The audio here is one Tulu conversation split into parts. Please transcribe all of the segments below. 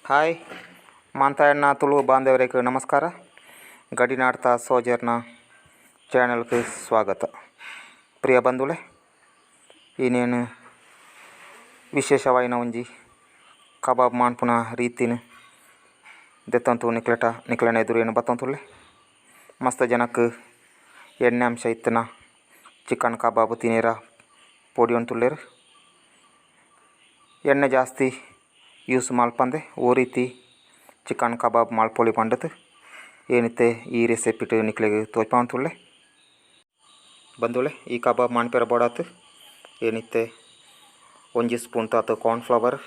ಹಾಯ್ ಮಾಂತಾಯಣ್ಣ ತುಳು ಬಾಂಧವರಿಗೆ ನಮಸ್ಕಾರ. ಗಡಿನಾಡ್ತ ಸೋಜರ್ನ ಚಾನಲ್ಗೆ ಸ್ವಾಗತ. ಪ್ರಿಯ ಬಂಧುಲೆ, ಇನ್ನೇನು ವಿಶೇಷವಾಯಿನ ಒಂಜಿ ಕಬಾಬ್ ಮಾನ್ಪುನ ರೀತಿನ ದೆತ್ತಂತು ನಿಕ್ಲೆಟ ನಿಕ್ಲೆನ ಎದುರು ಬತ್ತಂತುಲ್ಲೆ. ಮಸ್ತ್ ಜನಕ್ಕೆ ಎಣ್ಣೆ ಅಂಶ ಇತ್ತನ ಚಿಕನ್ ಕಬಾಬ್ ತಿನೇರ ಪೊಡಿ ತುಲ್ಲೇರು. ಎಣ್ಣೆ ಜಾಸ್ತಿ ಯೂಸ್ ಮಲ್ಪಂದೆ ಓ ರೀತಿ ಚಿಕನ್ ಕಬಾಬ್ ಮಲ್ಪೊಲಿ ಪಂಡತು ಏನಿತ್ತೆ ಈ ರೆಸಿಪಿಟ್ ನಿಕ್ಲೆಗ್ ತೋಜ್ಪಾವೊಂದುಲ್ಲೆ. ಬಂಧುಲೆ, ಈ ಕಬಾಬ್ ಮನ್ಪೆರೆ ಬೋಡಾತ್ ಏನಿತ್ತೆ ಒಂಜಿ ಸ್ಪೂನ್ ತಾತ್ ಕಾರ್ನ್ಫ್ಲವರ್,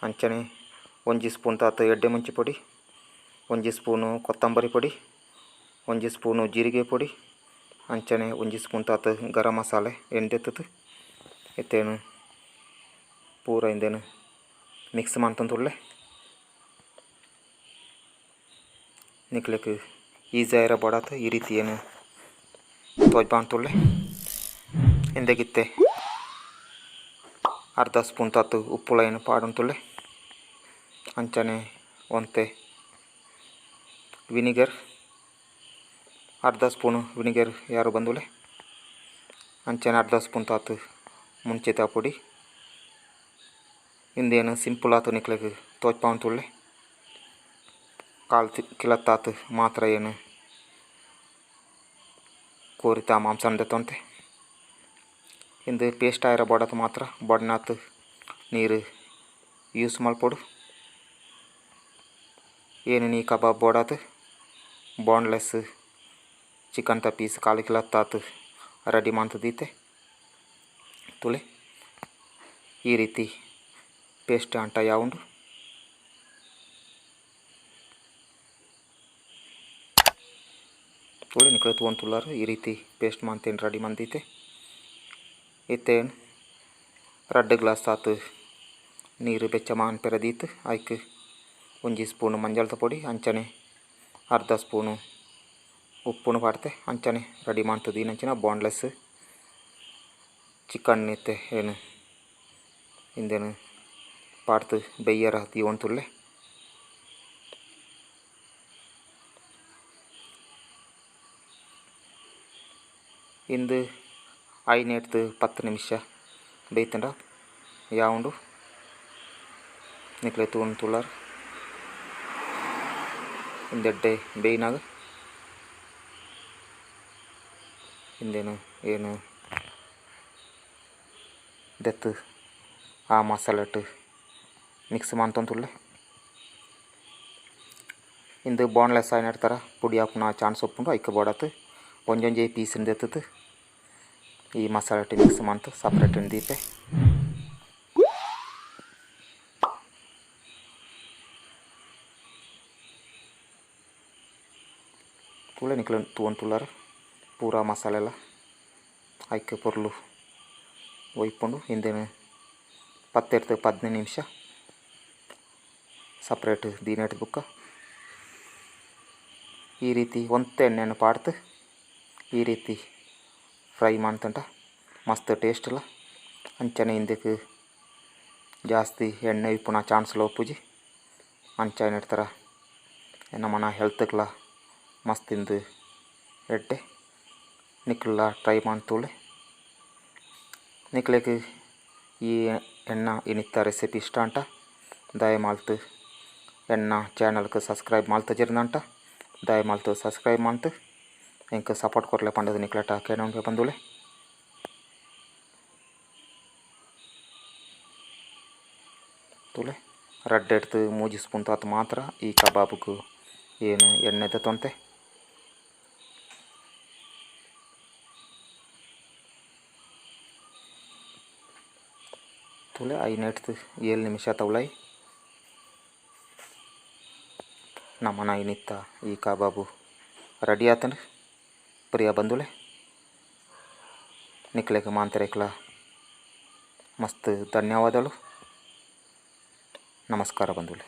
ಅಂಚನೆ ಒಂಜಿ ಸ್ಪೂನ್ ತಾತ್ ಎಡ್ಡೆ ಮುಂಚಿ ಪೊಡಿ, ಒಂಜಿ ಸ್ಪೂನು ಕೊತ್ತಂಬರಿ ಪೊಡಿ, ಒಂಜಿ ಸ್ಪೂನು ಜೀರಿಗೆ ಪೊಡಿ, ಅಂಚನೆ ಒಂಜಿ ಸ್ಪೂನ್ ತಾತ್ ಗರಂ ಮಸಾಲೆ ಎಣ್ದೆತ್ತುದು ಇತ್ತೇನು ಪೂರ ಇಂದೆನು ಮಿಕ್ಸ್ ಮಂತೊಂದುಲ್ಲೆ. ನಿಕ್ಲೆಗ್ ಈಸಿ ಆಯೆರೆ ಬೋಡಾತ್ ಈ ರೀತಿ ಏನು ತೋಜ್ಪಾವೊಂದುಲ್ಲೆ. ಇಂದೆಗಿತ್ತೆ ಅರ್ಧ ಸ್ಪೂನ್ ತಾತ್ ಉಪ್ಪುಲ ಏನು ಪಾಡೊಂದುಲ್ಲೆ. ಅಂಚನೆ ಒಂತೆ ವಿನಿಗರ್, ಅರ್ಧ ಸ್ಪೂನು ವಿನಿಗರ್ ಯಾರು ಬಂದುಲೆ. ಅಂಚನೆ ಅರ್ಧ ಸ್ಪೂನ್ ತಾತ್ ಮುಂಚಿತ ಪೊಡಿ. ಇಂದೇನು ಸಿಂಪಲ್ ಆತು ನಿಕ್ಲೆಗ್ ತೋಜ್ಪಾವೊಂದುಲ್ಲೆ. ಕಾಲು ಕಿಲತ್ತಾತ್ ಮಾತ್ರ ಏನು ಕೋರಿತ ಮಾಂಸನ್ ದೆತ್ತೊಂತೆ. ಇಂದು ಪೇಸ್ಟ್ ಆಯೆರೆ ಬೋಡಾತ್ ಮಾತ್ರ ಬೊಡ್ನಾತ್ ನೀರು ಯೂಸ್ ಮಲ್ಪೊಡು. ಏನು ಈ ಕಬಾಬ್ ಬೋಡಾತ್ ಬೋನ್ಲೆಸ್ ಚಿಕನ್ ತ ಪೀಸ್ ಕಾಲು ಕಿಲತ್ತಾತ್ ರೆಡಿ ಮಂತ್ ದೀತೆ ತುಲೆ. ಈ ರೀತಿ ಪೇಸ್ಟ್ ಅಂಟ ಯಾವುಂಡು. ತುಲೆ ನಿಕುಲು ತೂವೊಂದುಲ್ಲಾರ್ ಈ ರೀತಿ ಪೇಸ್ಟ್ ಮಂತೇನು ರೆಡಿ ಮಂದೀತೆ. ಇತ್ತೇನು ರಡ್ಡ್ ಗ್ಲಾಸ್ ಆತ್ ನೀರು ಬೆಚ್ಚ ಮನ್ಪೆರೆ ದೀತ್ ಐಕ್ ಒಂಜಿ ಸ್ಪೂನ್ ಮಂಜಲ್ದ ಪೊಡಿ, ಅಂಚನೆ ಅರ್ಧ ಸ್ಪೂನು ಉಪ್ಪುನು ಪಾಡ್ತೆ. ಅಂಚನೆ ರೆಡಿ ಮಂತ್ ದೀನಂಚಿನ ಬೋನ್ಲೆಸ್ ಚಿಕನ್ ಇತ್ತೆ ಏನು ಇಂದೆನು ಪಾಡ್ತ್ ಬೆಯ್ಯರ ದೀವೊಂದುಲ್ಲೆ. ಇಂದು ಐನೆಡ್ದ್ 10 ನಿಮಿಷ ಬೇಯ್ತುಂಡ ಯಾವುಂಡು. ನಿಕ್ಲೆ ತೂವೊಂದುಲ್ಲಾರ್ ಇಂದೆಡ್ಡೆ ಬೇಯ್ನಾಗ ಇಂದೆನು ಏನು ದೆತ್ತ್ ಆ ಮಸಾಲೆಟ್ ಮಿಕ್ಸ್ ಮಂತೊಂದುಲ್ಲೆ. ಇಂದು ಬೋನ್ಲೆಸ್ ಆಯಿನಡ್ತರ ಪುಡಿ ಆಪುನ ಚಾನ್ಸ್ ಉಪ್ಪುಂಡು. ಐಕ್ ಬೋಡಾತ್ ಒಂಜೊಂಜೆ ಪೀಸ್ ದೆತ್ತುದು ಈ ಮಸಾಲೆಟ್ ಮಿಕ್ಸ್ ಮಂತ್ ಸಪ್ರೇಟ್ ದೀಪೆ. ತೂಲೆ ನಿಕ್ಲು ತೂವೊಂದುಲ್ಲಾರ್ ಪೂರಾ ಮಸಾಲೆಲ ಐಕ್ ಪೊರ್ಲು ಒಯ್ಪುಂಡು. ಇಂದೆನು 10 15 ನಿಮಿಷ ಸಪ್ರೇಟ್ ದೀನೆಟ್ ಬುಕ್ಕ ಈ ರೀತಿ ಒಂತೆ ಎಣ್ಣೆಯನ್ನು ಪಾಡ್ತು ಈ ರೀತಿ ಫ್ರೈ ಮಂತುಂಡ ಮಸ್ತ್ ಟೇಸ್ಟ್ ಲ. ಅಂಚನೆ ಇಂದೆಕ್ ಜಾಸ್ತಿ ಎಣ್ಣೆ ಇಪ್ಪುನ ಚಾನ್ಸ್ ಲ ಉಪ್ಪುಜಿ. ಅಂಚನೆ ಇಡ್ತಾರ ನಮನ ಹೆಲ್ತ್ಗ್ಲ ಮಸ್ತ್ ಇಂದು ಎಡ್ಡೆ. ನಿಕುಲ್ಲ ಟ್ರೈ ಮಂತುಲೆ. ನಿಕ್ಲೆಗ್ ಈ ಎನ್ನ ಇನಿತ್ತ ರೆಸಿಪಿ ಇಷ್ಟ ಅಂಟ ದಯಮಾಲ್ತ್ ಎನ್ನ ಚಾನಲ್ಗೆ ಸಬ್ಸ್ಕ್ರೈಬ್ ಮಲ್ತಜಿರ್ನಂಟ ದಯಮಾಲ್ತ್ ಸಬ್ಸ್ಕ್ರೈಬ್ ಮಂತ್ ಎಂಕ್ ಸಪೋರ್ಟ್ ಕೊರ್ಲೆ ಪಂಡದು ನಿಕ್ಲೆಟ ಕೇನೊಂದು ಬಂದುಲೆ. ತುಲೆ ರಡ್ಡ್ ಎಡ್ತ್ ಮೂಜಿ ಸ್ಪೂನ್ ತಾತ್ ಮಾತ್ರ ಈ ಕಬಾಬ್ಗ್ ಏನು ಎಣ್ಣೆ ದೆತ್ತೊಂತೆ. ತುಲೆ ಐನೆಡ್ದ್ 7 ನಿಮಿಷ ತೌಲಾಯಿ ನಮನ ಇನಿತ್ತ ಈ ಕಬಾಬು ರೆಡಿ ಆತಂಡ್. ಪ್ರಿಯ ಬಂಧುಲೆ, ನಿಕ್ಲೆಗ್ ಮಾಂತೆರೆಗ್ಲ ಮಸ್ತ್ ಧನ್ಯವಾದಗಳು. ನಮಸ್ಕಾರ ಬಂಧುಲೆ.